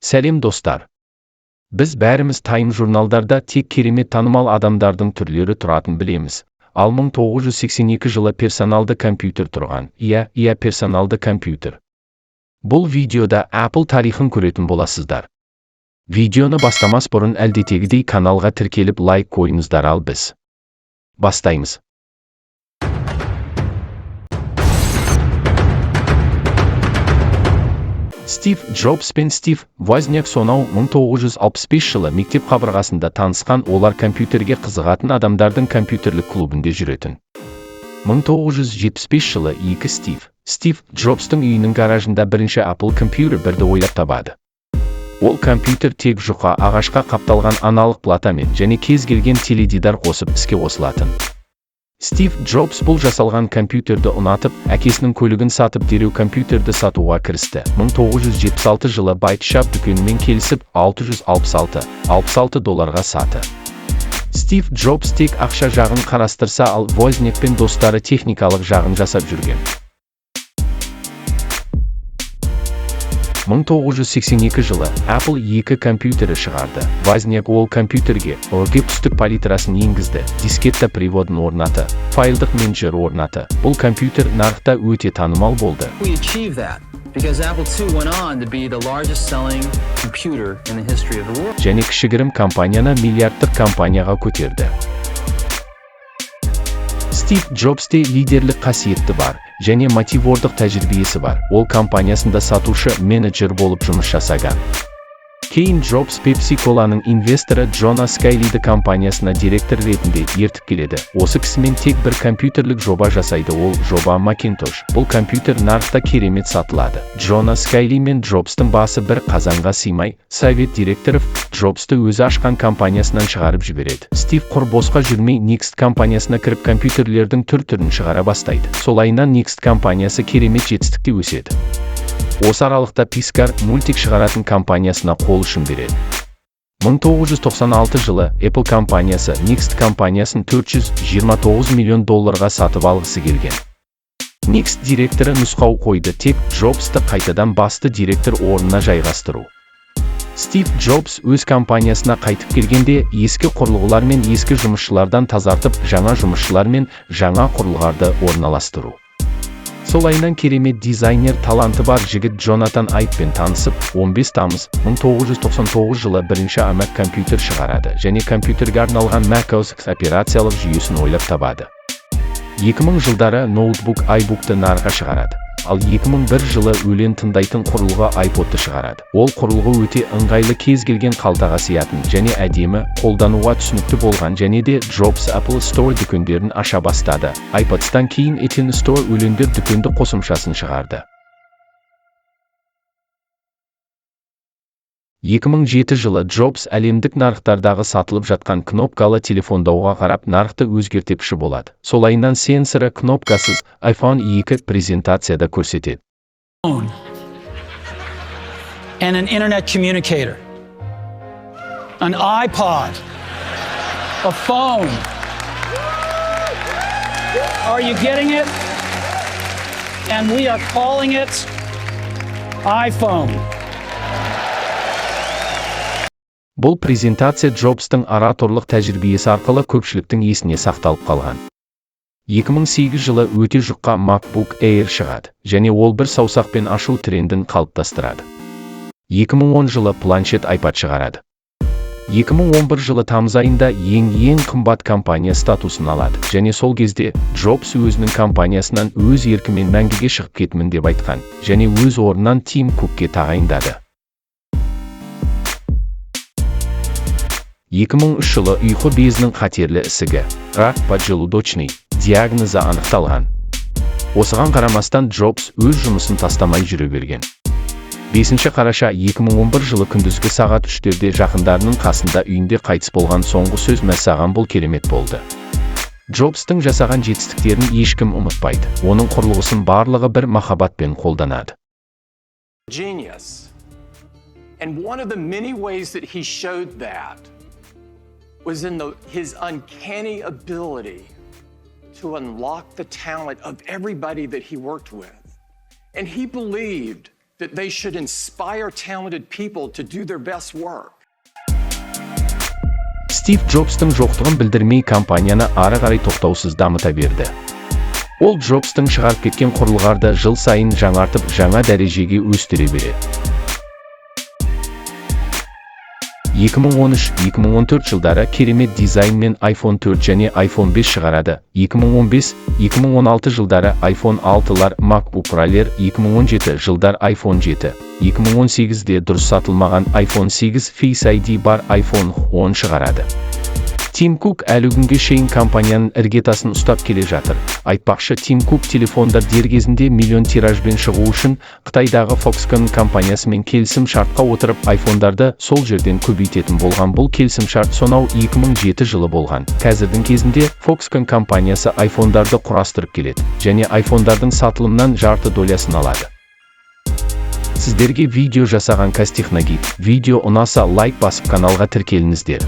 Сәлем, достар! Біз бәріміз Time журналдарда тек керемет танымал адамдардың түрлері тұратын білеміз. Ал 1982 жылы персоналды компьютер тұрған. Иә, персоналды компьютер. Бұл видеода Apple тарихын көретін боласыздар. Видеоны бастамас бұрын әдеттегідей каналға тіркеліп, лайк қойыңыздар. Ал біз бастаймыз. Стив Джобс пен Стив Возняк сонау 1965 жылы мектеп қабырғасында танысқан. Олар компьютерге қызығатын адамдардың компьютерлік клубінде жүретін. 1975 жылы екі Стив Стив Джобстың үйінің гаражында бірінші Apple Computer бірді ойлап табады. Ол компьютер тек жұқа ағашқа қапталған аналық платамен және кез келген теледидар қосып іске қосылатын. Стив Джобс бұл жасалған компьютерді ұнатып, әкесінің көлігін сатып, дереу компьютерді сатуға кірісті. 1976 жылы Byte Shop дүкенімен келісіп, 666 66 долларға саты. Стив Джобс тек ақша жағын қарастырса, ал Возняк пен достары техникалық жағын жасап жүрген. 1982 жылы Apple екі компьютері шығарды. Возняк ол компьютерге RGB түстік палитрасын енгізді, дискетта приводын орнаты, файлдық менеджер орнаты. Бұл компьютер нарықта өте танымал болды. We achieved that because Apple II went on to be the largest selling computer in the history of the world. Және кішігірім компанияны миллиардтық компанияға көтерді. Стив Джобсте лидерлік қасиетті бар және мотивордық тәжірибесі бар. Ол компаниясында сатушы менеджер болып жұмыс жасаған. Кейін Джобс Pepsi Cola-ның инвесторы Джона Скайлиді компаниясына директор ретінде ертіп келеді. Осы кісімен тек бір компьютерлік жоба жасайды, ол жоба Macintosh. Бұл компьютер нарықта керемет сатылады. Джона Скайли мен Джобстың басы бір қазанға сыймай, совет директоров Джобсты өзі ашқан компаниясынан шығарып жібереді. Стив құр босқа жүрмей, Next компаниясына кіріп, компьютерлердің түр-түрін шығара бастайды. Солайынан Next компаниясы керемет жетістікте өседі. Осы аралықта Pixar мультик шығаратын компаниясына қол ұшын береді. 1996 жылы Apple компаниясы Next компаниясын 429 миллион долларға сатып алғысы келген. Next директоры нұсқау қойды: тек Джобсты қайтадан басты директор орнына жайғастыру. Стив Джобс өз компаниясына қайтып келгенде, ескі құрылғылар мен ескі жұмысшылардан тазартып, жаңа жұмысшылар мен жаңа құрылғыларды орналастыру. Солайынан керемет дизайнер таланты бар жігіт Джонатан Айвпен танысып, 15 тамыз 1999 жылы бірінші iMac компьютер шығарады және компьютерге арналған macOS X операциялық жүйесін ойлап табады. 2000 жылдары ноутбук iBook'ты нарыққа шығарады. Ал 2001 жылы өлең тыңдайтын құрылғы iPod'ты шығарады. Ол құрылғы өте ыңғайлы, кез келген қалтаға сиятын және әдемі, қолдануға түсінікті болған. Және де Jobs Apple Store дүкендерін аша бастады. iPod'тан кейін iTunes Store өлеңдер дүкенді қосымшасын шығарды. 2007 жылы Джобс әлемдік нарықтардағы сатылып жатқан кнопкалы телефондауға қарап, нарықты өзгертепші болады. Солайынан сенсоры кнопкасыз iPhone 2 презентацияда көрсетеді. And an internet communicator, an iPod, a phone. Are you getting it? And we are calling it iPhone. Бұл презентация Джобстың ораторлық тәжірибесі арқылы көпшіліктің есіне сақталып қалған. 2008 жылы өте жұқа MacBook Air шығады және ол бір саусақпен ашу трендін қалыптастырады. 2010 жылы планшет iPad шығарады. 2011 жылы тамыз айында ең қымбат компания статусын алады және сол кезде Джобс өзінің компаниясынан өз еркімен мәңгіге шығып кетемін деп айтқан және өз орнынан Тим Кукке тағайындады. 2003 жылы ұйқы безінің қатерлі ісігі, рак поджелудочный, диагнозы анықталған. Осыған қарамастан Джобс өз жұмысын тастамай жүре берген. 5 қараша 2011 жылы күндізгі сағат 3-терде жақындарының қасында үйінде қайтыс болған. Соңғы сөз: «Мәссаған, бұл керемет болды». Джобстың жасаған жетістіктерін ешкім ұмытпайды. Оның құрылғысын барлығы бір махаббатпен қолданады. Genius. And one of the many ways that he showed that was in his uncanny ability to unlock the talent of everybody that he worked with. And he believed That they should inspire talented people to do their best work. Стив Джобстың жоқтығын білдірмей, компанияны ары қарай тоқтаусыз дамыта берді. Ол Джобстың шығарып кеткен құрылғыларды жыл сайын жаңартып, жаңа дәрежеге өстіре береді. 2013-2014 жылдары керемет дизайнмен iPhone 4 және iPhone 5 шығарады. 2015-2016 жылдары iPhone 6-лар, MacBook Pro'лер, 2017 жылдар iPhone 7, 2018-де дұрыс сатылмаған iPhone 8, Face ID бар iPhone 10 шығарады. Тим Кук әлі күнге шейін компанияның іргетасын ұстап келе жатыр. Айтпақшы, Тим Кук телефондар дер кезінде миллион тиражбен шығу үшін Қытайдағы Foxconn компаниясымен келісім шартқа отырып, айфондарды сол жерден көбейтетін болған. Бұл келісім шарт сонау 2007 жылы болған. Қазірдің кезінде Foxconn компаниясы айфондарды құрастырып келеді және айфондардың сатылымнан жарты долясын алады. Сіздерге видео жасаған Казтехногид. Видео ұнаса, лайк басып, каналға тіркеліңіздер.